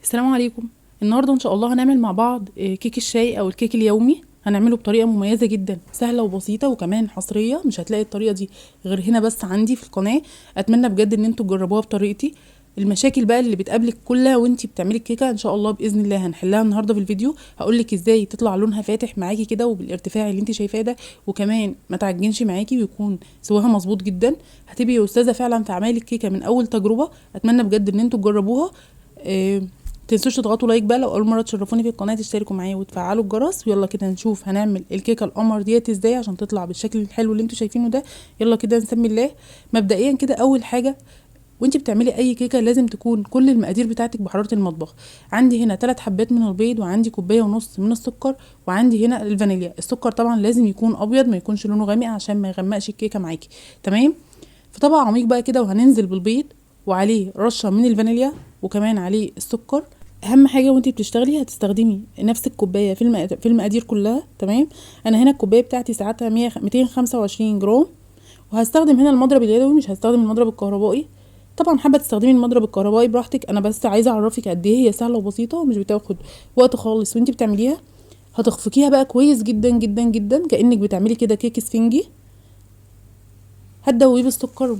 السلام عليكم. النهارده ان شاء الله هنعمل مع بعض كيك الشاي او الكيك اليومي. هنعمله بطريقة مميزة جدا، سهلة وبسيطة وكمان حصرية، مش هتلاقي الطريقة دي غير هنا بس عندي في القناة. اتمنى بجد ان انتوا تجربوها بطريقتي. المشاكل بقى اللي بتقابلك كلها وانتي بتعملي الكيكه ان شاء الله باذن الله هنحلها النهارده في الفيديو. هقولك ازاي تطلع لونها فاتح معاكي كده وبالارتفاع اللي انتي شايفاه ده، وكمان ما تعجنش معاكي ويكون سواها مظبوط جدا. هتبقي يا استاذه فعلا في عمايل الكيكه من اول تجربه. اتمنى بجد ان انتوا تجربوها. تنسوش تضغطوا like بقى لو اول مرة تشرفوني في القناة، تشتركوا معايا وتفعلوا الجرس. ويلا كده نشوف هنعمل الكيكه القمر ديت ازاي عشان تطلع بالشكل الحلو اللي انتوا شايفينه ده. يلا كده نسمي الله. مبدئيا كده اول حاجة وانتي بتعملي اي كيكة لازم تكون كل المقادير بتاعتك بحرارة المطبخ. عندي هنا 3 حبات من البيض، وعندي كوباية ونص من السكر، وعندي هنا الفانيليا. السكر طبعا لازم يكون ابيض، ما يكونش لونه غامق عشان ما يغمقش الكيكه معاكي، تمام؟ في طبق عميق بقى كده وهننزل بالبيض وعليه رشه من الفانيليا وكمان عليه السكر. اهم حاجة وانتي بتشتغلي هتستخدمي نفس الكوباية في المقادير كلها، تمام؟ انا هنا الكوباية بتاعتي ساعتها 225 جرام، وهستخدم هنا المضرب اليدوي، مش هستخدم المضرب الكهربائي. طبعا حابة تستخدمي المضرب الكهربائي براحتك، انا بس عايزه اعرفك قد ايه هي سهلة وبسيطة ومش بتاخد وقت خالص وانتي بتعمليها. هتخفقيها بقى كويس جدا جدا جدا كانك بتعملي كده كيك اسفنجي. هتدوبيه بالسكر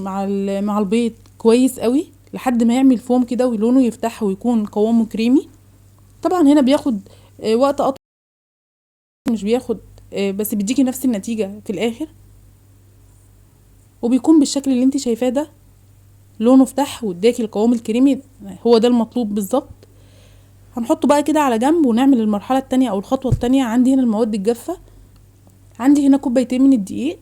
مع البيض كويس قوي لحد ما يعمل فوم كده ولونه يفتح ويكون قوامه كريمي. طبعا هنا بياخد وقت اطول، مش بياخد، بس بيديكي نفس النتيجة في الاخر، وبيكون بالشكل اللي انت شايفاه ده، لونه فتح واداكي القوام الكريمي، هو ده المطلوب بالظبط. هنحطه بقى كده على جنب ونعمل المرحلة التانية او الخطوة التانية. عندي هنا المواد الجافه، عندي هنا كوبايتين من الدقيق.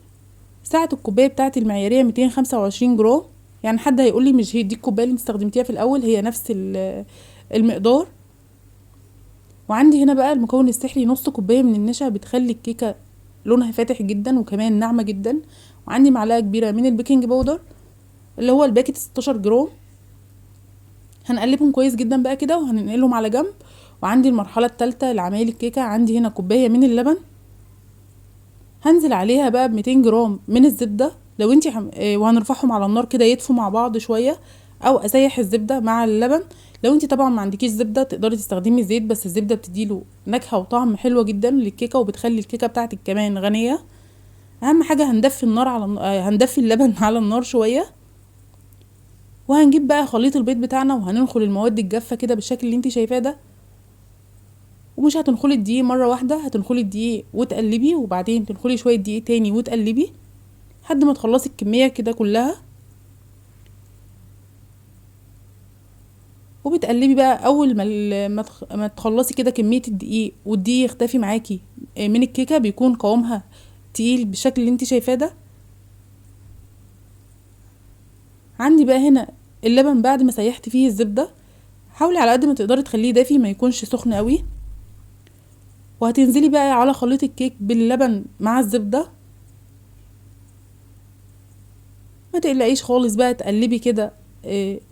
سعة الكوباية بتاعتي المعياريه 225 جرام. يعني حد هيقول لي مش هي دي الكوباية اللي انت استخدمتيها في الاول، هي نفس المقدار. وعندي هنا بقى المكون السحري نص كوباية من النشا، بتخلي الكيكه لونها فاتح جدا وكمان ناعمة جدا. وعندي معلقه كبيرة من ال baking powder اللي هو ال packet 16 جرام. هنقلبهم كويس جدا بقى كده وهننقلهم على جنب. وعندي المرحلة الثالثة لعمايل الكيكه، عندي هنا كوباية من اللبن، هنزل عليها بقى ب 200 جرام من الزبدة. لو انتي وهنرفعهم على النار كده يدفوا مع بعض شوية، او اسيح الزبدة مع اللبن. لو انتي طبعا ما عندكيش زبدة تقدري تستخدمي زيت، بس الزبدة بتديله نكهة وطعم حلوة جدا للكيكه وبتخلي الكيكه بتاعتك كمان غنية. اهم حاجة هندفي النار على هندفي اللبن على النار شوية. وهنجيب بقى خليط البيض بتاعنا وهننخل المواد الجافه كده بالشكل اللي انتي شايفاه ده. ومش هتنخلي الدقيق مرة واحدة، هتنخلي الدقيق وتقلبي، وبعدين تنخلي شوية دقيق تاني وتقلبي لحد ما تخلصي الكمية كده كلها. وبتقلبي بقى اول ما تخلصي كده كمية الدقيق والدقيق يختفي معاكي من الكيكه، بيكون قوامها تقيل بالشكل اللي انت شايفاه ده. عندي بقى هنا اللبن بعد ما سيحت فيه الزبدة، حاولي على قد ما تقدري تخليه دافي ما يكونش سخن قوي. وهتنزلي بقى على خليط الكيك باللبن مع الزبدة، ما تقلقيش خالص بقى، تقلبي كده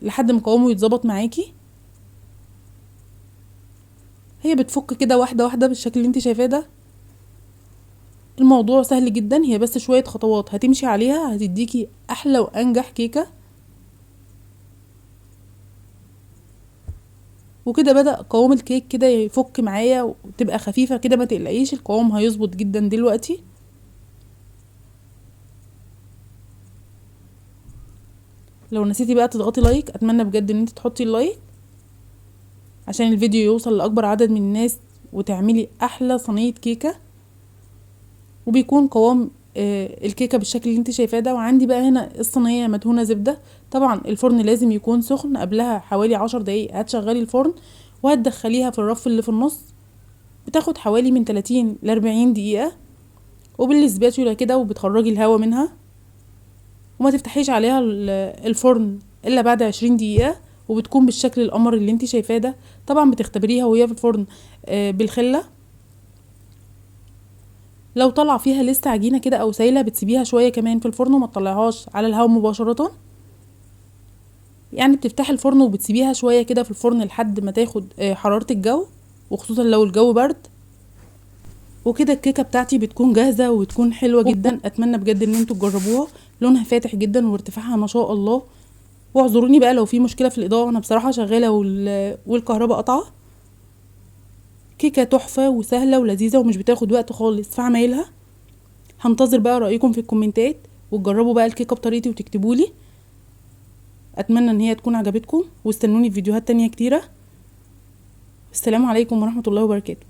لحد ما قوامه يتظبط معاكي. هي بتفك كده واحدة واحدة بالشكل اللي انت شايفاه ده. الموضوع سهل جدا، هي بس شوية خطوات هتمشي عليها هتديكي احلى وانجح كيكة. وكده بدأ قوام الكيك كده يفك معايا وتبقى خفيفة كده، ما تقلقيش القوام هيظبط جدا دلوقتي. لو نسيتي بقى تضغطي like، اتمنى بجد ان انت تحطي ال like عشان الفيديو يوصل لاكبر عدد من الناس وتعملي احلى صينية كيكة. وبيكون قوام الكيكه بالشكل اللي انت شايفاه ده. وعندي بقى هنا الصينية مدهونه زبدة، طبعا الفرن لازم يكون سخن قبلها حوالي 10 دقايق. هتشغلي الفرن وهتدخليها في الرف اللي في النص، بتاخد حوالي من 30 ل 40 دقيقة، وبالسباتولا كده وبتخرجي الهواء منها، وما تفتحيش عليها الفرن الا بعد 20 دقيقة، وبتكون بالشكل القمر اللي انت شايفاه ده. طبعا بتختبريها وهي في الفرن بالخله، لو طلع فيها لسه عجينه كده او سايله بتسيبيها شوية كمان في الفرن وما تطلعهاش على الهواء مباشرة. يعني بتفتحي الفرن وبتسيبيها شوية كده في الفرن لحد ما تاخد حرارة الجو، وخصوصا لو الجو برد. وكده الكيكه بتاعتي بتكون جاهزة وبتكون حلوة جدا. اتمنى بجد ان انتوا تجربوها، لونها فاتح جدا وارتفاعها ما شاء الله. واعذروني بقى لو في مشكلة في الاضاءة، انا بصراحة شغالة والكهرباء قطعه. كيكة تحفة وسهلة ولذيذه ومش بتاخد وقت خالص في عمايلها. هنتظر بقى رايكم في الكومنتات، وتجربوا بقى الكيكه بطريقتي وتكتبولي. اتمنى ان هي تكون عجبتكم، واستنوني في فيديوهات تانية كتيرة. السلام عليكم ورحمة الله وبركاته.